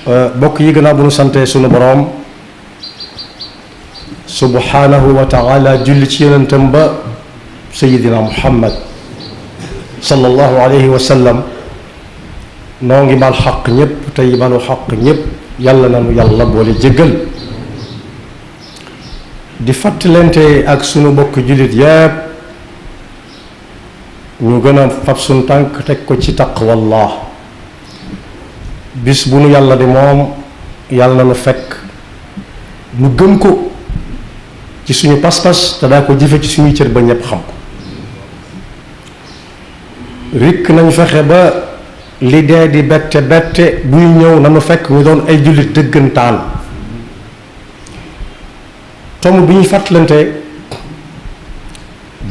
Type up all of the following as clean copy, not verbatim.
bokk yi gënaa bu nu sante sunu boroom subhanahu wa taala julli ci yonentam ba sayidina muhammad sallallahu alayhi wa sallam noo ngi bal xaq ñépp tey balu xaq ñépp yàlla nanu yàlla boole jéggal di fàttalante ak sunu bokk jullit yépp ñu gën a fab sunu tànk teg ko ci taqwallah bis bu nu yàlla di moom yàlla na nu fekk nu gëm ko ci suñu pas-pas te daa ko jëfe ci suñuy cër ba ñépp xam ko rikk nañu fexe ba li dee di bette bette buy ñëw nanu fekk ñu doon ay jullit dëggantaan tomb bi ñuy fàttalante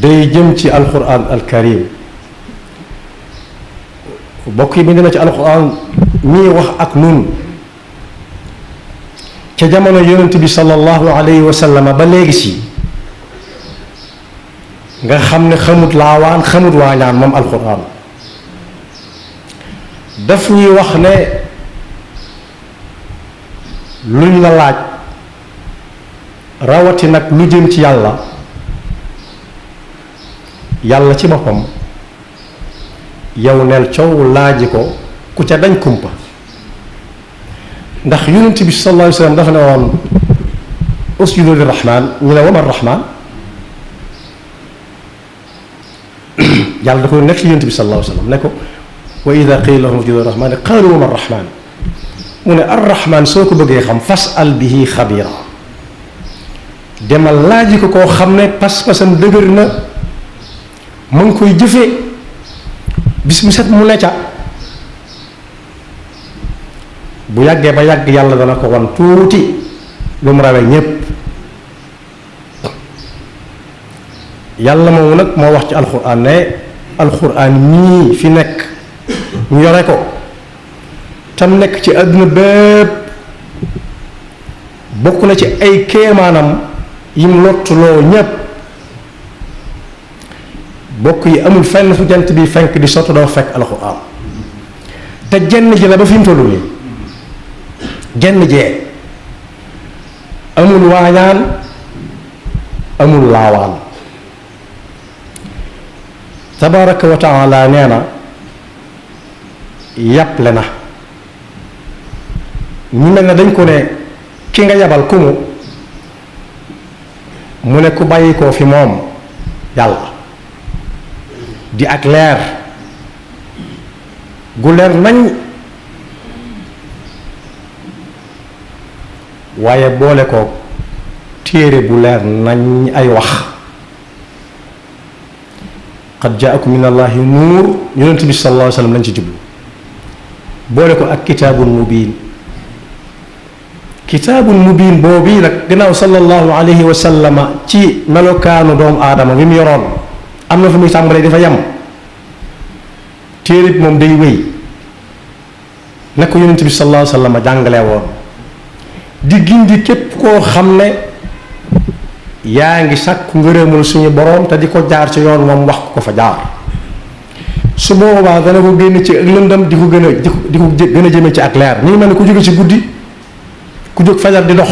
day jëm ci alquran alkarim bokk yi bi dina ci alquran ñii wax ak nun ca jamono yonent bi sallallahu alayhi wa sallam ba léegi si nga xam ne xamut laawaan xamut waañaan moom alquran daf ñuy wax ne luñ la laaj rawati nag lu jëm ci yàlla yàlla ci boppam yow neel coow laaji ko ku ca dañ kumpa ndax yonent bi sallallahu alayhi wa sallam dafa ne woon usjudu lirrahman ñu ne wama rahman yàlla da ko nekk yonent bi sallallahu alayhi wa sallam ne ko wa ida qila lahum usjudu lirrahmani qaalu wama rahman mu ne arrahman soo ko bëggee xam fasal bihi xabira demal laaji ko koo xam ne pas-pasam dëgër na mu ngi koy jëfee bis mu set mu ne ca bu yàggee ba yàgg yàlla dana ko wan tuuti lu mu rawee ñépp yàlla moomu nag moo wax ci alxuraan ne alxuraan mii fi nekk ñu yore ko tam nekk ci àdduna bépp bokk na ci ay kéemaanam yim lottuloo ñépp bokk yi amul fenn fu jant bi fenk di sotti doo fekk alxuraan te jenn ji la ba fi mu tollu nii jenn jee amul waañaan amul laawaan tabaraka wa taala nee na yàpple na ñu mel ne dañ ko ne ki nga yabal ku mu ne ku bàyyi koo fi moom yàlla di ak leer gu leer nañ waaye boole ko téere bu leer nañ ay wax qad jaakum min allahi nuur yonent bi sallallahu alayhi wa sallam lañ ci jublu boole ko ak kitaabun mubiin kitaabun mubiin boobu nag gannaaw sallallahu alayhi wa sallama ci melokaanu doomu aadama bi mu yoroon am na fu muy tàmbalee dafa yem téere bi moom day wéy na ko yonent bi sallallahu alayhi wa sallam jàngale woon di gindi képp koo xam ne yaa ngi sàkku ngërëmul suñu boroom te di ko jaar ci yoon moom wax ko fa jaar su boobaa dana ko génn ci ak lëndam di ko gën a jëme ci ak leer ñu ngi mel ne ku jóge ci guddi ku jóg fajar di dox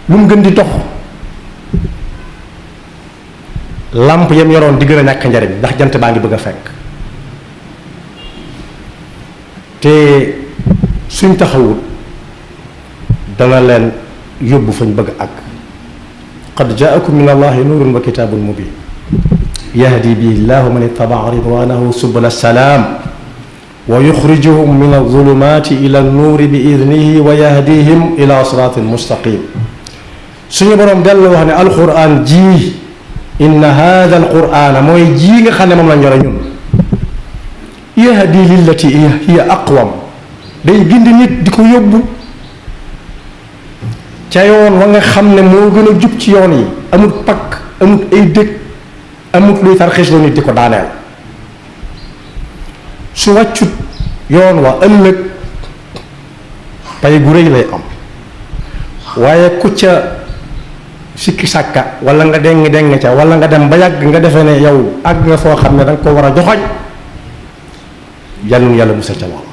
lu mu gën di dox làmp yam yoroon di gën a ñàkk njariñ ndax jant baa ngi bëgg a fenk te suñ taxawul dana leen yóbbu fañ bëgg ak qad jaakum min allahi nuurun wa kitaabun mubin yahdi bihi llahu man ittabaa ridwanahu subula salaam wa yuxrijuhum min alzulumati ila annuuri bi idnihi wa yahdihim ila siraatin mustaqim suñu boroom dellu wax ne alquran ji inna hada alqurana mooy ji nga xam ne moom lañ yore ñun yahdi lillati hiya aqwam day gindi nit di ko yóbbu ca yoon wa nga xam ne moo gën a jub ci yoon yi amul pakk amul ay dëkk amul luy tarxiisloo nit di ko daaneel su wàccut yoon wa ëllëg pay gu rëy lay am waaye ku ca sikki sàkka wala nga deng ca wala nga dem ba yàgg nga defee ne yow àgg nga foo xam ne danga ko war a joxoñ yàlla nu yàlla musal ca lool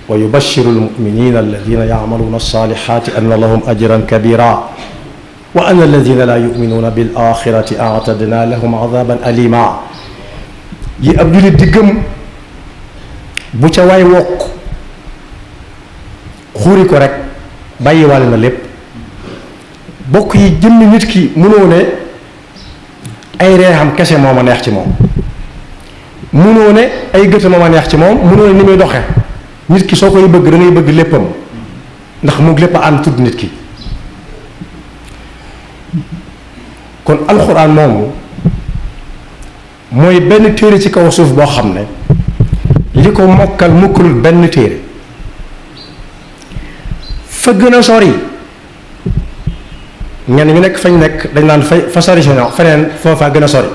wa yubashiru almuminina alladina yacmaluuna alsalihati anna lahum ajran kabira wa anna alladina la yuminuuna bil axirati actadna lahum adaban alima. yi ab julit di gëm bu ca waay wokk xuuri ko rek bàyyiwaale na lépp. bokk yi jëmmi nit ki mënoo ne ay reexam kese moo ma neex ci moom, mënoo ne ay gëtë moo ma neex ci moom, mënoo ne ni muy doxe. nit ki soo koy bëgg da ngay bëgg léppam ndax mu lépp a ànd tudd nit ki. kon alxuraan moomu mooy benn téere ci kaw suuf boo xam ne li ko mokkal mukkalul benn téere. fa gën a sori ñenn ñu nekk fañ nekk dañ naan fa sori si ñoom feneen foofa gën a sori,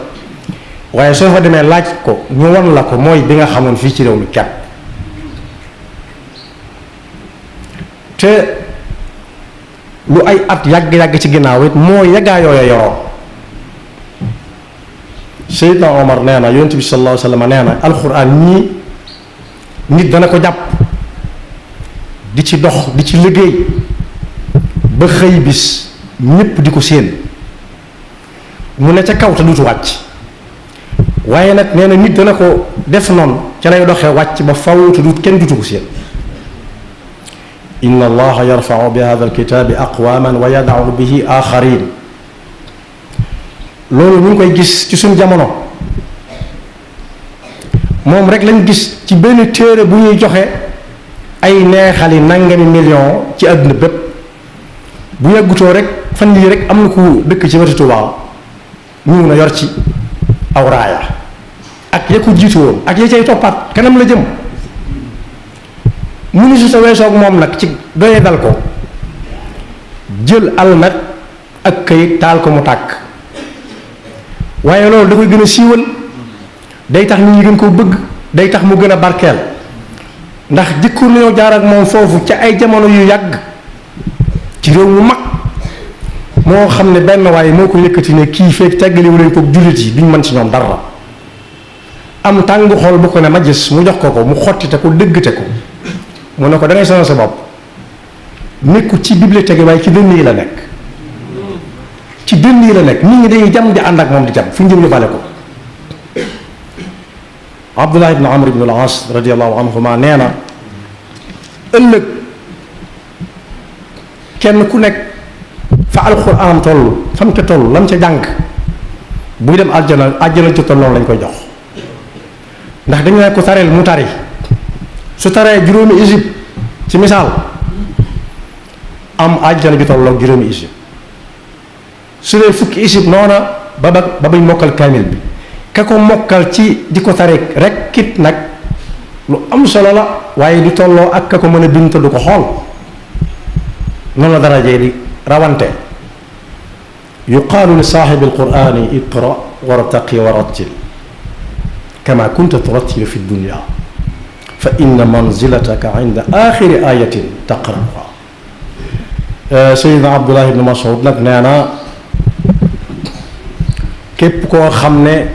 waaye soo fa demee laaj ko ñu wan la ko mooy bi nga xamoon fii ci réew mi kepp. te lu ay at yàgg-yàgg ci ginnaaw it moo yàggaa yooya yoroon. Seydina Omar nee na yonent bi sallallahu alayhi wa sallam nee na alxuraan ñii nit dana ko jàpp di ci dox di ci liggéey ba xëy bis ñépp di ko séen mu ne ca kaw te duutu wàcc, waaye nag nee na nit dana ko def noonu ca lay doxee wàcc ba faw te duut kenn duutu ko séen. inna allaha yarfau bi hada alkitaabi aqwaman wa yadau bihi axarin. loolu ñu ngi koy gis ci suñu jamono, moom rek lañ gis ci benn téere bu ñuy joxe ay neexali nangami million ci àdduna bépp. bu yàggutoo rek fan yii rek am na ku dëkk ci wetu Tuubaa ñëw na yor ci aw raaya ak ya ko jiitu woon ak ya cay toppaat kanam la jëm. mu ni su sa weesoog moom nag ci doyee dal ko jël almet ak këyit taal ko mu tàkk, waaye loolu da koy gën a siiwal, day tax nit ñi gën koo bëgg, day tax mu gën a barkeel. ndax jëkkoon nañoo jaar ak moom foofu ca ay jamono yu yàgg ci réew mu mag moo xam ne benn waaye moo ko yëkkati ne kii fekk teggaliwu leen ko jullit yi duñ mën ci ñoom dara. am tàng xool bu ko ne ma gis mu jox ko mu xottite ko dëggte ko mu ne ko da ngay sonal sa bopp, nekku ci bibliothèque yi waaye ci dënn yi la nekk, ci dënn yi la nekk. nit ñi dañuy jam di ànd ak moom di jam fu ñu jëm ñu bale ko. Abdullah ibn Amr ibn al-As radiyallahu anhuma nee na ëllëg kenn ku nekk fa alxuraan toll fam ca toll lam ca jàng buy dem àjjana ci toll noonu lañ koy jox. ndax dañu ne ko tareel mu tari, su taree juróomi isib ci misaal am àjjana ju tolloog juróomi isib. su dee fukki isib noona ba bañ mokkal kaamil bi, ka ko mokkal ci di ko tari rek kit nag lu am solo la, waaye di tolloo ak ka ko mën a bind te du ko xool. noonu la darajee di rawante. yuqaalu li saaxibi alqurani iqra wartaqi warattil kama kunta turattilu fi dunya fa inna manzilataka inda axiri ayatin taqra'uha. Sayyidina Abdullah ibn Mas'ud nag nee na képp koo xam ne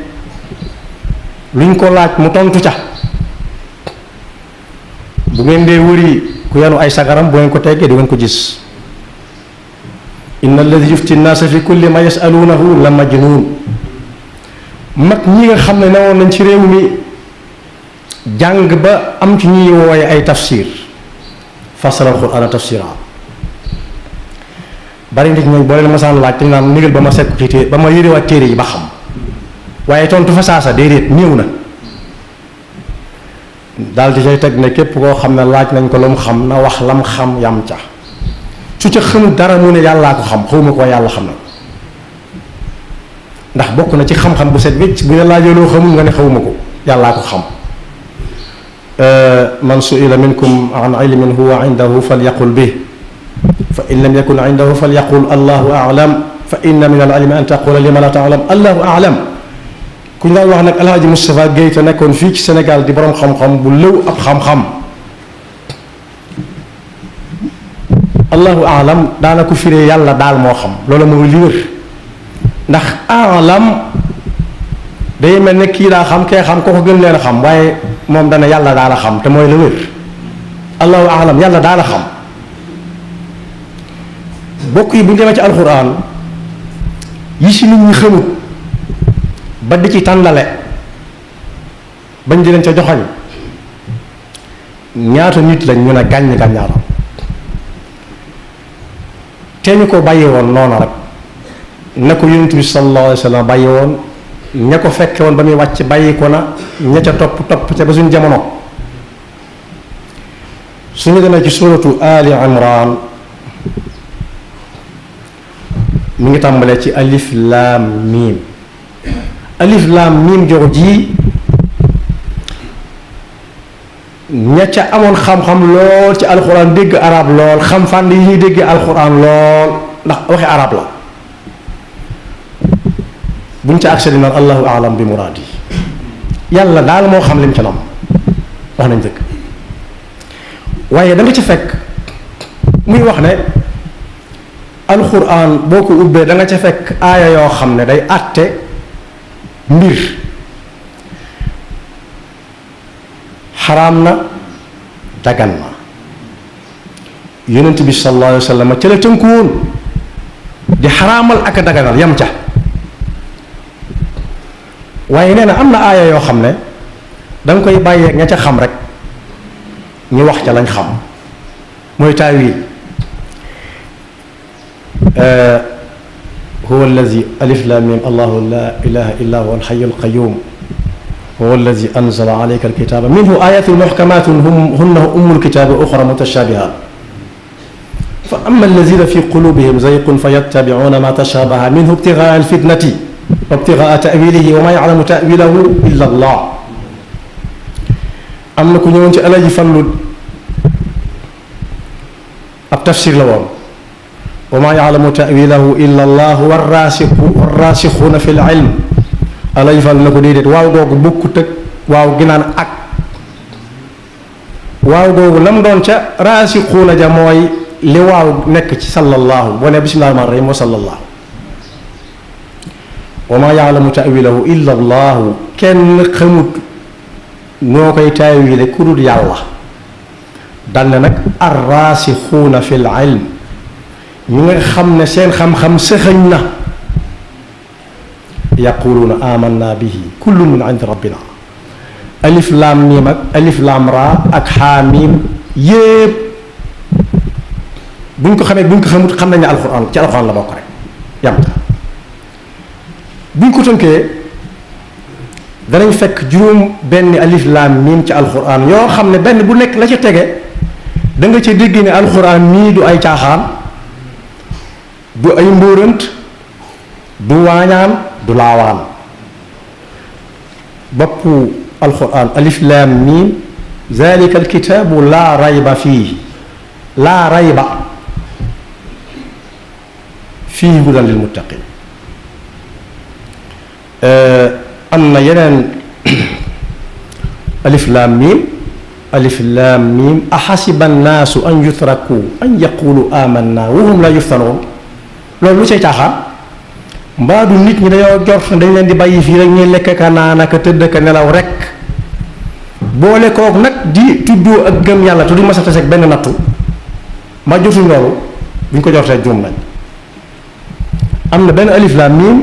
luñ ko laaj mu tontu ca, bu ngeen dee wëri ku yanu ay sagaram bu ngeen ko teggee di ngeen ko gis. inna alladi yufti nnaasa fi kulli ma yasaluunahu la majnun. mag ñi nga xam ne newoon nañ ci réew mi jàng ba am ci ñuy wooye ay tafsir, fasara alquraan tafsira. bari nit ñooñ boo leen masaan laaj dañ naan négal ba ma sekk ci téere ba ma yërewaat téere yi ba xam, waaye tontu fa saasa déedéet néew na. daal di say teg ne képp koo xam ne laaj nañ ko lu mu xam na wax lam xam yam ca, su ca xamul dara mu ne yàllaa ko xam, xawma ko yàlla xam na. ndax bokk na ci xam-xam bu set wécc bu ne laajee loo xamul nga ne xawma ko, yàllaa ko xam. man su'ila minkum an ilmin huwa indahu falyaqul bih fa in lam yakun indahu falyaqul allahu a'lam fa inna min al-ilmi an taqula lima la ta'lam allahu a'lam. ku ñu daan wax nag Alhaji Moustapha Guèye te nekkoon fii ci Sénégal di borom xam-xam bu lëw ab xam-xam, allahu a'lam daana ko firee yàlla daal moo xam. loolu mooy li wér, ndax a'lam day mel ne kii daa xam kee xam ko gën leen a xam, waaye moom dana yàlla daal a xam te mooy la wér. allahu aalam yàlla daana xam. bokk yi bu ñu demee ci alxuraan yi si nit ñi xamut ba di ci tàndale bañ di leen ca joxañ ñaata nit lañ ñu ne gàññ gàññaaram te ñu ko bàyyi woon noona rek na ko yonent bi sallallahu alayhi wa sallam bàyyi woon ña ko fekke woon ba muy wàcc bàyyi ko na ña ca topp ca ba suñ jamono. suñu demee ci suratu Ali Imran mi ngi tàmbalee ci alif laam miim alif laam miim jox ji ña ca amoon xam-xam lool ci alxuraan dégg arab lool xam fànn yi ñuy déggee alxuraan lool ndax waxi arab la buñ ca accès di naan allahu alam bi muraadi yàlla daal moo xam lim ca nam wax nañ dëgg waaye da nga ci fekk muy wax ne alxuraan boo ko ubbee da nga ca fekk aaya yoo xam ne day àtte mbir xaraam na dagan na yonent bi sallallahu alayhi wa sallam ca la tënku woon di xaraamal ak a daganal yam ca waaye nee na am na aaya yoo xam ne danga koy bàyyee ña ca xam rek ñu wax ca lañ xam mooy taawil huwa allazi alif lam mim allahu la ilaha illa huwa alhayyul qayyum huwa allazi anzala alayka alkitaba minhu ayatun muhkamatun hunna ummul kitabi wa ukhra mutashabihat fa amma allazina fi qulubihim zayqun fayattabi'una ma tashabaha minhu ibtigha'a alfitnati wa ibtigha'a ta'wilihi wa ma ya'lamu ta'wilahu illa allah. am na ku ñëwoon ci Alaaji Fallu ab tafsir la woon wa maa yaalamu tawilahu illa allah warraasixuuna fi l ilm Alaaji Fallu na ko déedéet waaw googu bokkut ak waaw gi naan ak waaw googu lam doon ca raasixuuna ja mooy li waaw nekk ci sallallahu boo ne bismillahi rahmaani rahim wa sallallahu wa maa yaalamu tawilahu illa allahu kenn xamut noo koy taawile ku dul yàlla dal ne nag arraasixuuna fi l ilm ñu nga xam ne seen xam-xam sëxëñ na yaquluuna amanna bihi kullu min indi rabbina alif laam miim ak alif laam raa ak xaamiim yépp buñ ko xamee buñ ko xamut xam nañ ne alxuraan ci alxuraan la bokk rek yam ta buñ ko tënkee danañ fekk juróom benn alif laam miim ci alxuraan yoo xam ne benn bu nekk la ca tege da nga ca dégg ne alxuraan nii du ay caaxaan du ay mbóorant du waañaan du laawaan boppu alxuraan alif laam miim zalika alkitaabu laa rayba fii laa rayba fii hudan lil muttaqin am na yeneen alif laam miim axasiba annaasu an yutraku an yaqulu amanna wa hum la yuftanoon loolu lu cay caaxaan mbaa du nit ñi dañoo jort dañ leen di bàyyi fii rek ñuy lekk ka naan ak tëdd ka nelaw rek boole kook nag di tuddoo ak gëm yàlla te duñ mas a tase ak benn nattu mbaa jotuñ loolu buñ ko jortee juum nañ am na benn alif laam miim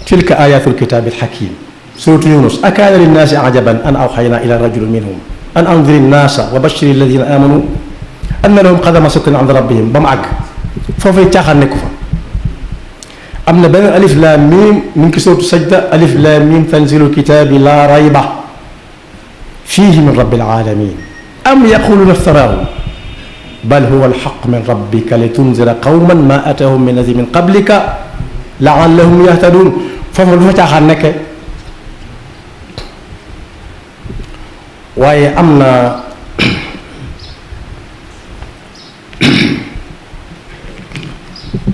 tilka ayatul kitaabil hakiim suuratu Yunus akaana linnaasi ajaban an awxaynaa ilaa rajulin minhum an andiri nnaasa wa bashiri alladina amanu anna lahum qadama sidqin inda rabbihim ba mu àgg foofay caaxaan nekku fa am na benn alif laam miim mi ngi suuratu sajda alif laam miim tanzilu kitaabi laa rayba fiihi min rabbil aalamiin am yaquluuna iftaraahu bal huwa alxaq min rabbika litunzira qawman maa ataahum min nazirin min qablika laallahum yahtaduun foofu du fa caaxaan nekke waaye am na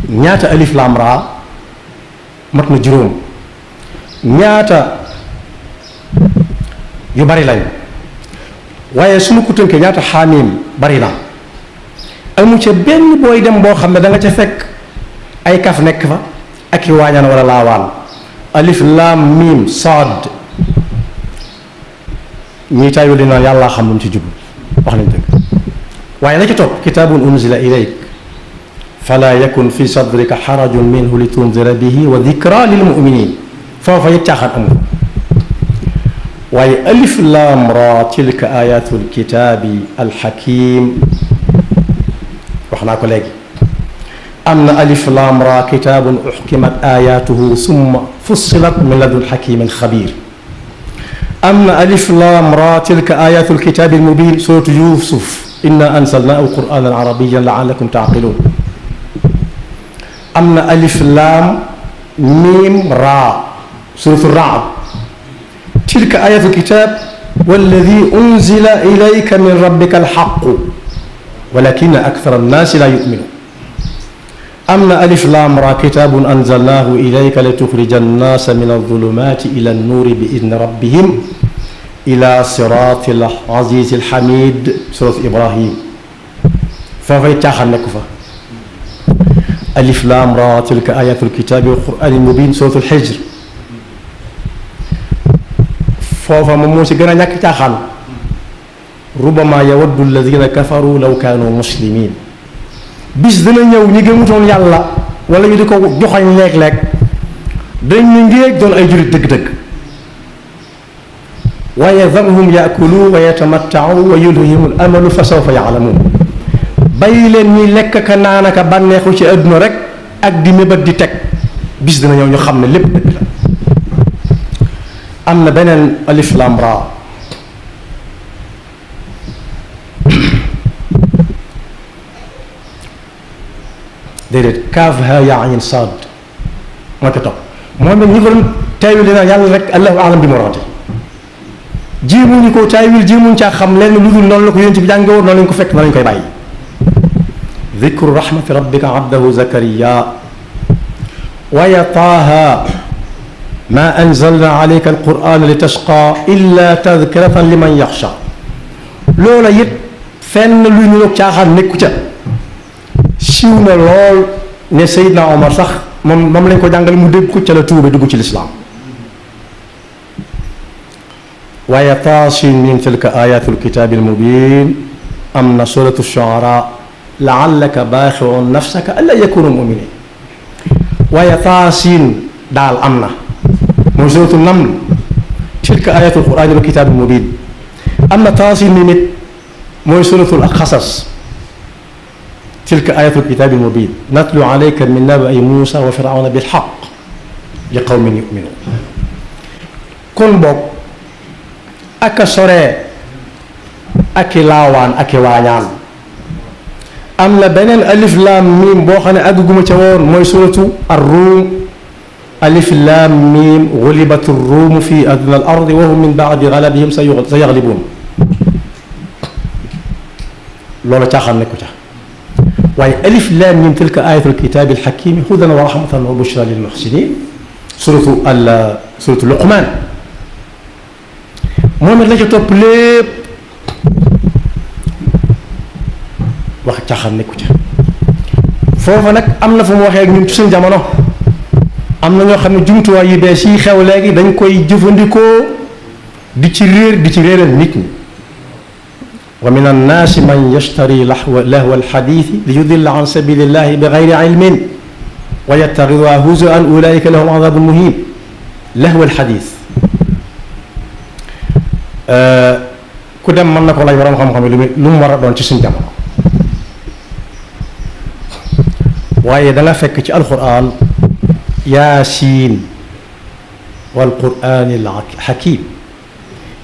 ñaata alif laam raa mat na juróom ñaata yu bari lañ waaye su ma ko tënkee ñaata xaamiim bari na amu ca benn booy dem boo xam ne da nga ca fekk ay kaf nekk fa ak i waañaan wala laawaan alif laam miim saad ñii taayu li naan yàllaa xam lu mu ci jublu wax nañ dëgg waaye la ca topp kitaabun unzila ilayk fala yakun fi sadrika xarajun minhu li tunzira bihi wa dikra lil muminin foofa it caaxaan amul waaye alif laam ra tilka ayatul kitaabi alxakim wax naa ko léegi am na alif laam ra kitaabun uxkimat ayatuhu summa fussilat min ladun xakimin xabir am na alif laam ra tilka ayatul kitaabi almubin suratu yusuf inna anzalnaahu qur'aanan arabiyyan la'allakum ta'qiluun am na alif laam miim raa suratu Ra'd tilka ayatul kitaab walladi unzila ilayka min rabbika alhaqqu walakinna akthara annaasi laa yu'minuun am na alif laam raa kitaabun anzalnaahu ilayka lituxrija annaasa min adh-dhulumaati ila an-nuuri bi-idni rabbihim ila siraati al-aziizi al-hamiid suuratu Ibrahim foofay caaxaan nekk fa alif laam raa tilka aayatul kitaabi wal qur'aanil mubiin suuratu al-Hijr foofa moom moo si gën a ñàkk caaxaan rubbama yawaddu alladina kafaru law kaanu muslimiin bis dana ñëw ñi gëmutoon yàlla wala ñu di ko joxañ léeg-léeg dañ ne ngéeg doon ay jurit dëgg-dëgg wa yadharhum yaakulu wa yatamattau wa yulhihimul amalu fa sawfa yaalamuun bàyyi leen ñuy lekk ka naan ka bànneexu ci àdduna rek ak di mébat di teg bis dana ñëw ñu xam ne lépp dëgg la am na beneen alif lam ra déedéet kaaf ha yaa ayn saad moo ko topp moom it ñi ko doon taawil dina yàlla rek allahu alam bi muraadi jéemuñu ko taawil jéemuñu caa xam lenn lu dul noonu la ko yonent bi jànge woon noonu lañ ko fekk noonu lañ koy bàyyi dikru rahmati rabbika abdahu zakariya wa taaha ma anzalna alayka alqur'ana litashqa illa tadkiratan liman yaxsha loola it fenn luy niroog caaxaan nekku ca siiw na lool ne Seydina Omar sax moom lañ ko jàngal mu dégg ko ca la tuube dugg ci lislaam waaye taasin min tilka ayatul kitaabil mubin am na suratu shuara laallaka baaxiun nafsaka alla yakunu muminin waaye taasin daal am na mooy suratu naml tilka ayatul qur'aani wal kitaabil mubin am na taasin mi nit mooy suratul xasas tilka ayatul kitaabil mubin natlu alayka min nabai Muusa wa firawna bil haqq li qawmin yuminuun kon boog ak a soree ak i laawaan ak i waañaan am na beneen alif laam miim boo xam ne àgguma ca woon mooy suratu ar-Ruum alif laam miim gulibati r-Ruum fi adna al-ardi wa hum min ba'di galabihim sayaglibuun loolu caaxaan nekku ca waaye alif laam miim tilka ayatul kitaabil hakiim hudan wa rahmatan wa bushraa lil muhsiniin suratu Luqmaan moom it la ca topp lépp wax caaxaan nekku ca foofa nag am na fu mu waxee ak ñun ci suñu jamono am na ñoo xam ne jumtuwaay yu bees yi xew léegi dañ koy jëfandikoo di ci réeral nit ñi wa min annaasi man yashtari lahwa alxadiisi li yudilla an sabilillahi bi gayri ilmin wa yattaxiduha huzuwan ulaika lahum adabun muhin lahwa alxadiis ku dem mën na ko laaj waroon xam-xam yi lu mu war a doon ci suñu jamono waaye da nga fekk ci alquran yaasiin wal quraanil hakiim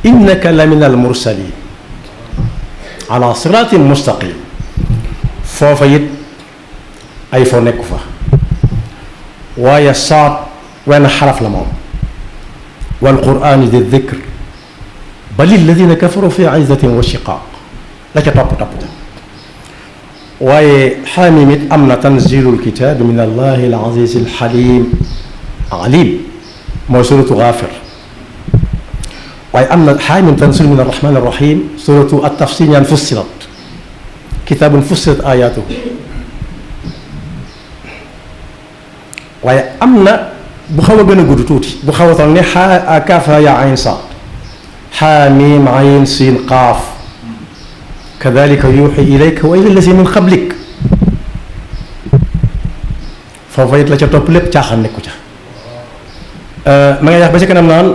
innaka la min al mursaliin ala siraatin mustaqim foofa it ay foo nekku fa waaye saat wenn xaraf la moom wal quraani di dikr bal alladina kafaru fi izzatin wa shiqaaq la ca topp waaye xaamim it am na tanzilul kitaab min allahi al aziz al xalim alim mooy suratu Gaafir waaye am na xaamim tanzil min arrahman arrahim suratu at-tafsil ñaan fussilat kitaabun fussilat ayaatuhu waaye am na bu xaw a gën a gudd tuuti bu xaw a toll ne kaaf yaa ayn saad xaamim ayn siin qaaf kadhalika yuuxi ilayka wa ila allazi min qablik foofa it la ca topp lépp caaxaan nekku ca ma ngay wax ba ci kanam naan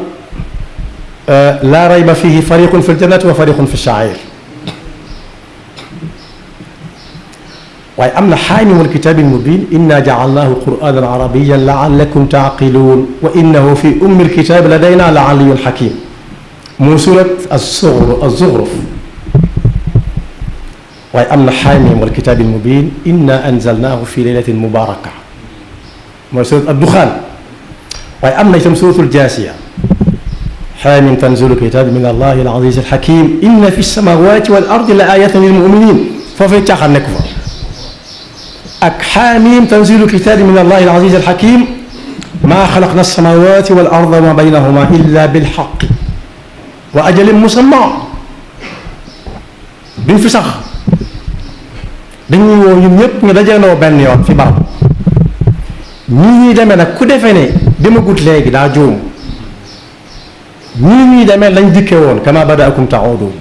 laa rayba fihi fariqun fi ljannati wa fariqun fi shaa'ir waaye am na xaamim wal kitaabi lmubin inna jacalnaahu qur'aanan arabiyan laallakum taaqiluun wa innahu fi ummi lkitaabi ladayna la aliyyun xakim mu surat az-Zukhruf waaye am na xaamim wal kitaabi lmubin inna anzalnaahu fi laylatin mubaaraka mooy surat ad-Duxaan waaye am na itam suratul Jaasiya xaamim tanzilu kitaabi min allahi al-aziizi al-xakim inna fi samaawaati wal ardi la aayatan lil mu'miniin foofee caaxaan nekk fa ak xaamim tanzilu kitaabi min allahi al-aziizi al-xakim maa xalaqna as-samaawaati wal arda wa maa baynahumaa illaa bil haqqi wa ajalin musammaa duñ fi sax dañuy woo ñun ñëpp ñu dajandoo benn yoon fi barab ñii ñuy demee nag ku defee ne demagut léegi daa juum ñii ñuy demee lañ dikke woon kama badaakum ta'uudun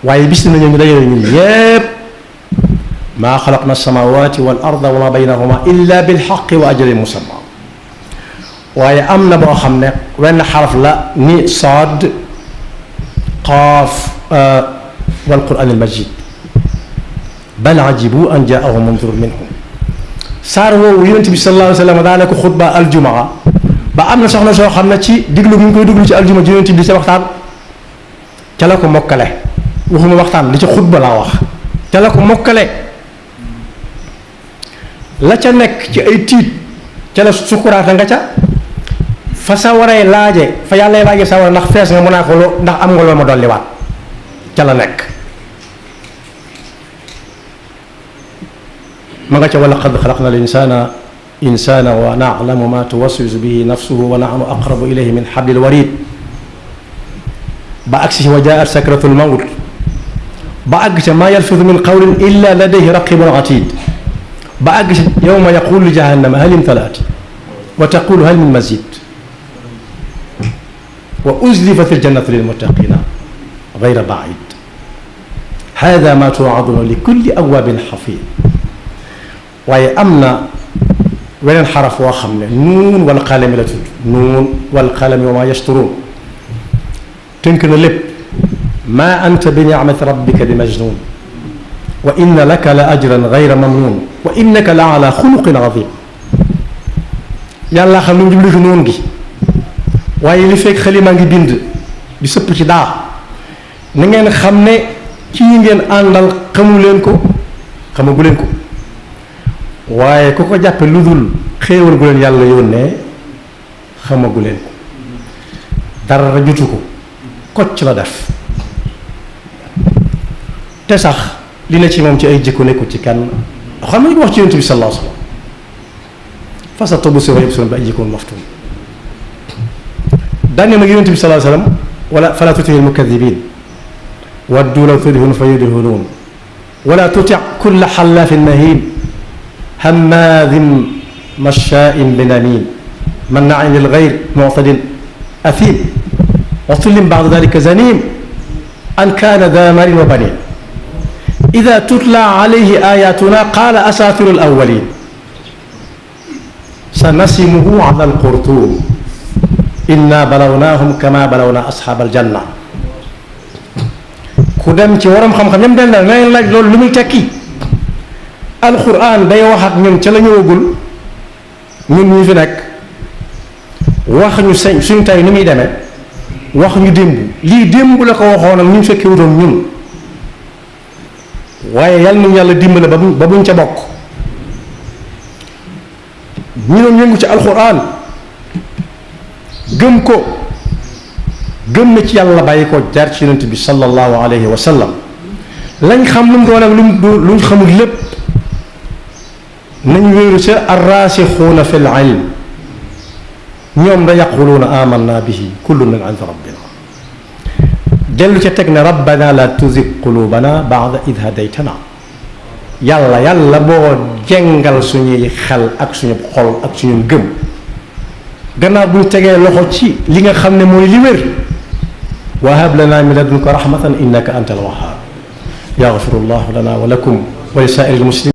waaye bis nañu ñu dajale ñun yépp maa xalaqna as-samaawaati wal arda wa maa baynahuma illa bil haqqi wa ajalin musamma waaye am na boo xam ne wenn xaraf la ni saad qaaf wal qur'aan al majid bal ajibu an jaa'ahum mundirun minhum saar woowu yonent bi sallallahu alayhi wa sallam daa ne ko xutba aljumaa ba am na soxna soo xam ne ci diglu gi ñu koy diglu ci aljuma ji yonent bi di ca waxtaan ca la ko mokkale waxuma waxtaan li ca xutba laa wax ca la ko mokkale la ca nekk ci ay tiit ca la sukuraata nga ca fa sa waree laaje fa yàlla laaje sa war ndax fees nga mën naa ko ndax am nga loo ma dolliwaat ca la nekk ma nga ca wa laqad xalaqna al insana wa na'lamu ma tuwaswisu bihi nafsuhu wa nahnu aqrabu ilayhi min hablil warid ba agsi wa jaa'at sakratul mawt ba àgg ca maa yalfidu min qawlin illa ladayhi raqibun atid ba àgg ca yawma yaqulu li jahannama hal imtalaat wa taqulu hal min mazid wa uzlifat aljannatu lilmuttaqina gayra baid hada ma tuaduna li kulli awabin xafid waaye am na weneen xaraf woo xam ne nuun wal qalami la tudd nuun wal qalami wa ma yasturuun tënk na lépp ma anta bi nicmati rabbika bi majnun wa inna laka la ajran gayra mamnun wa innaka la ala xuluqin azim yàlla xam lu mu jublu ci noonu gi waaye li fekk xalima ngi bind di sëpp ci daa na ngeen xam ne ci ngeen àndal xamu leen ko xamagu leen ko waaye ku ko jàppe lu dul xéewal gu leen yàlla yónnee xamagu leen ko dara jutu ko kocc la def te sax li na ci moom ci ay jikko nekkul ci kenn xam nga ñu wax ci yonent bi sallallahu alayhi wa sallam fa satubsiru wa yubsiruun bi ayyikum maftun daane nag yonent bi sallallahu alayhi wa sallam wala fala tuti'il mukaddibiin waddu law tudhinu fa yudhinuun wala tuti' kulla xallaafin mahiin hammaadin mashaa'in binamiim mannaa'in lil ghayr mu'tadin athiim utullin ba'da dhalika zaniim an kaana dhaa maalin wa baniin ida tutla alayhi ayatuna qaala asaatiru alawalin sa nasimuhu ala alqurtuum inna balawnaahum kama balawna asxaab aljanna ku dem ci waram xam-xam ñam den na leen laaj loolu lu muy tekki alquran day wax ak ñun ca la ñëwagul ñun ñi fi nekk wax ñu suñ tey ni muy demee wax ñu démb lii démb la ko waxoon ak ñu fekkee wutoon ñun waaye yàlla nañu yàlla dimbale ba buñ ca bokk ñi doon yëngu ci alxuraan gëm ko gëm na ci yàlla bàyyi ko jaar ci yonent bi sallallahu alayhi wa sallam lañ xam lu mu doon ak luñ xamul lépp nañ wéeru ca arraasixuuna fi l ilm ñoom da yaquluuna amanna bihi kullun min indi rabbina dellu ca teg ne rabbana la tuzig qulubana ba'da id hadaytana yàlla boo jengal suñuy xel ak suñu xol ak suñu gëm gannaaw bu ñu tegee loxo ci li nga xam ne mooy li wér wa hab lana min ladunka rahmatan innaka antal wahhab yaxfirullahu lana wa lakum wa li saa'iril muslimin